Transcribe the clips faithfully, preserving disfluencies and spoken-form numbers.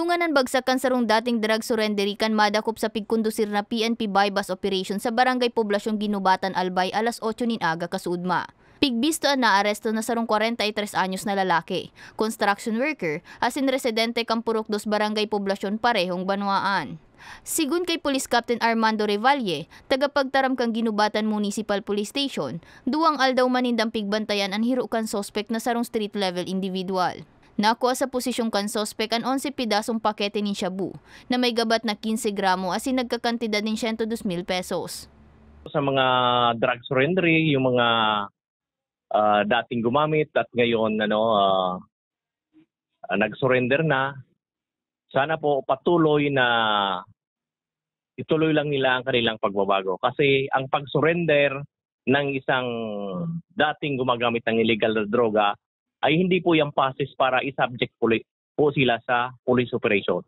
Dungan an bagsak kan sarong dating drug surrendery kan madakop sa pigkondusir na P N P buy-bust operation sa Barangay Poblacion Guinobatan, Albay, alas otso nin aga kasuodma. Pigbisto an naaresto na sarong kwarenta y tres anyos na lalaki, construction worker, asin residente kan Purok Dos, Barangay Poblacion, parehong banwaan. Sigon kay Police Captain Armando Revalle, tagapagtaram kan Guinobatan Municipal Police Station, duwang aldaw man nindang pigbantayan an hiro kan suspek na sarong street-level individual. Nakua sa posisyon kan suspek an onse pedasong pakete nin shabu na may gabat na quince gramo asin nagkakantidad nin siyento dos mil pesos. Sa mga drug surrendery, yung mga, ah, dating gumamit at ngayon, ano, ah, ah, nag-surrender na, sana po patuloy na ituloy lang nila ang kanilang pagbabago. Kasi ang pag-surrender ng isang dating gumagamit ng illegal na droga ay hindi po yan pasis para i-subject puli-, po sila sa police operation.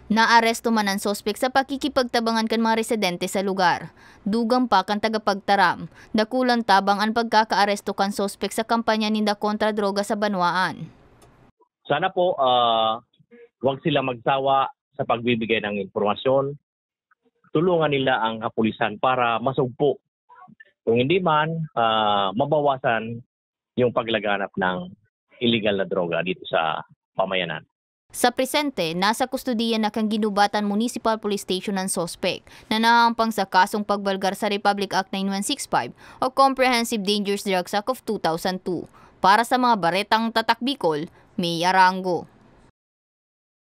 Naaresto man an suspek sa pakikipagtabangan kan mga residente sa lugar. Dugang pa kan tagapagtaram, dakulang tabang an pagkakaaresto kan suspek sa kampanya ninda kontra droga sa banwaan. Sana po, ah, wag sila magsawa sa pagbibigay ng impormasyon. Tulungan nila ang kapulisan para masugpo. Kung hindi man, ah, mabawasan yung paglaganap ng illegal na droga dito sa pamayanan. Sa presente, nasa kustodiya na kan Guinobatan Municipal Police Station an suspek na nahahampang sa kasong pagbalgar sa Republic Act nine one six five o Comprehensive Dangerous Drugs Act of two thousand two. Para sa mga baretang Tatak Bicol, May Arango.